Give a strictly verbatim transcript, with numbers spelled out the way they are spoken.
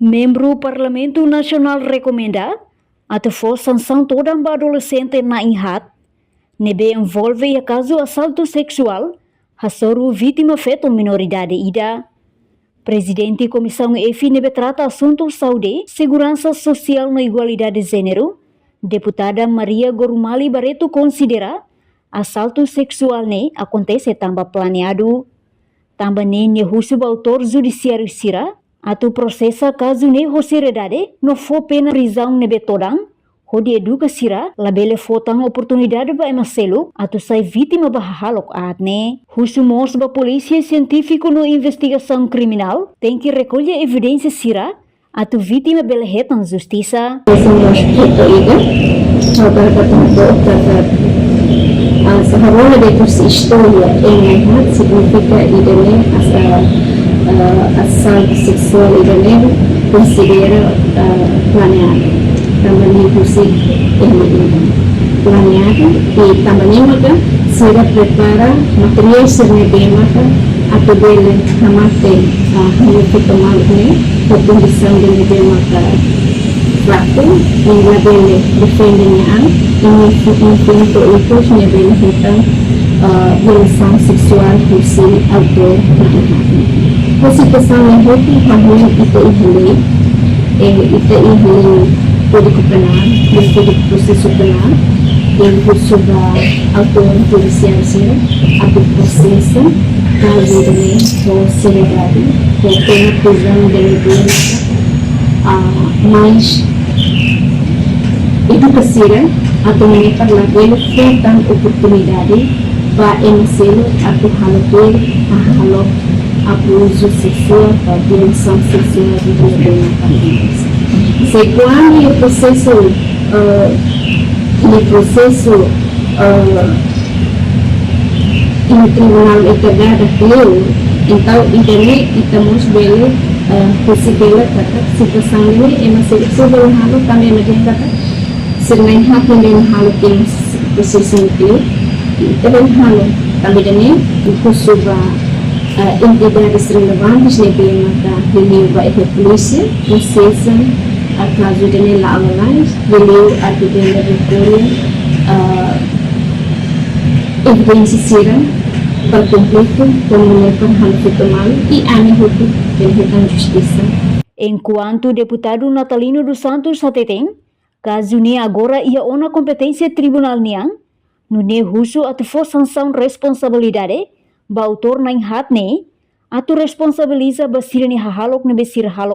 Membru Parlamentu Nasionál rekomenda atu fó sansaun todan ba adolexente na'in-haat ne'ebé envolve iha kazu asaltu seksuál hasoru vítima feto menoridade ida. Prezidente Komisaun F ne'ebé trata asuntu saúde, seguransa sosiál no igualdade jéneru, Deputada Maria Gorumali Barreto konsidera asaltu seksuál ne'e akontese tanba planeadu. Tanba ne'e nia husu ba autór judisiáriu sira atu prosesa kazu ne'e ho seriedade no fó pena prizaun ne'ebé todan, hodi eduka sira labele fó tan oportunidade ba ema seluk atu sai vítima ba hahalok aat ne'e. Husu mós ba polísia sientífiku no investigasaun kriminál tenke rekolla evidénsia sira atu vítima bele hetan justisa. Esse mosquito ida, saudara katun bo kata, ah, saharola de kursi istória, em na'in-haat signifika ida-ne'e as-, ah, ah, asaltu seksuál ida-ne'e konsidera, ah, planeadu. Tanba ne'e husi em planeadu, i tanba ne'e maka sira prepara materiál sira-ne'ebé maka atu bele hamate, ah, halo feto maluk ne'e, ho kondisaun ida-ne'ebé maka fraku, i labele defende nia an, i nia fu-, nia funu to'o ikus nia bele hetan, ah, violasaun seksuál husi autór na'in-haat. Husi kestaun ne'e hotu, hahú ita iha lei, eh, ita iha lei Kódigu Penál, lei Kódigu Prosesu Penál, i husu ba autór judisiál sira atu prosesa kazu ida-ne'e ho seriedade, ho pena prizaun ida-ne'e, ah, mais eduka sira atu nune'e para labele fó tan oportunidade ba ema seluk atu halo tuir hahalok abuzu seksuál, ba violasaun seksuál di ema. Se kuandu iha prosesu, eh, iha prosesu, eh, iha tribunál ita dada kleur, entaun ida-ne'e ita mós bele, eh, husi bele katak situasaun ne'e ema seluk sira bele halo, tanba ema dehan katak sira na'in-haat ne'ebé halo tiha prosesu ne'e kleur, ita bele halo. Tanba ida-ne'e husu ba, eh, entidades relevantes ne'ebé maka liuliu ba iha polísia, prosesa, ah, kazu ida-ne'e la'o lalais, liuliu atu bele rekolla, ah, evidénsia sira para kompletu, para nune'e para halo feto maluk i ami hotu bele hetan justisa. Enkuantu Deputadu Natalino dos Santos hateten, kazu ne'e agora iha ona kompeténsia tribunál nian, nune'e husu atu fó sansaun responsabilidade ba autór na'in-haat ne'e, atu responsabiliza ba sira-nia hahalok ne'ebé sira halo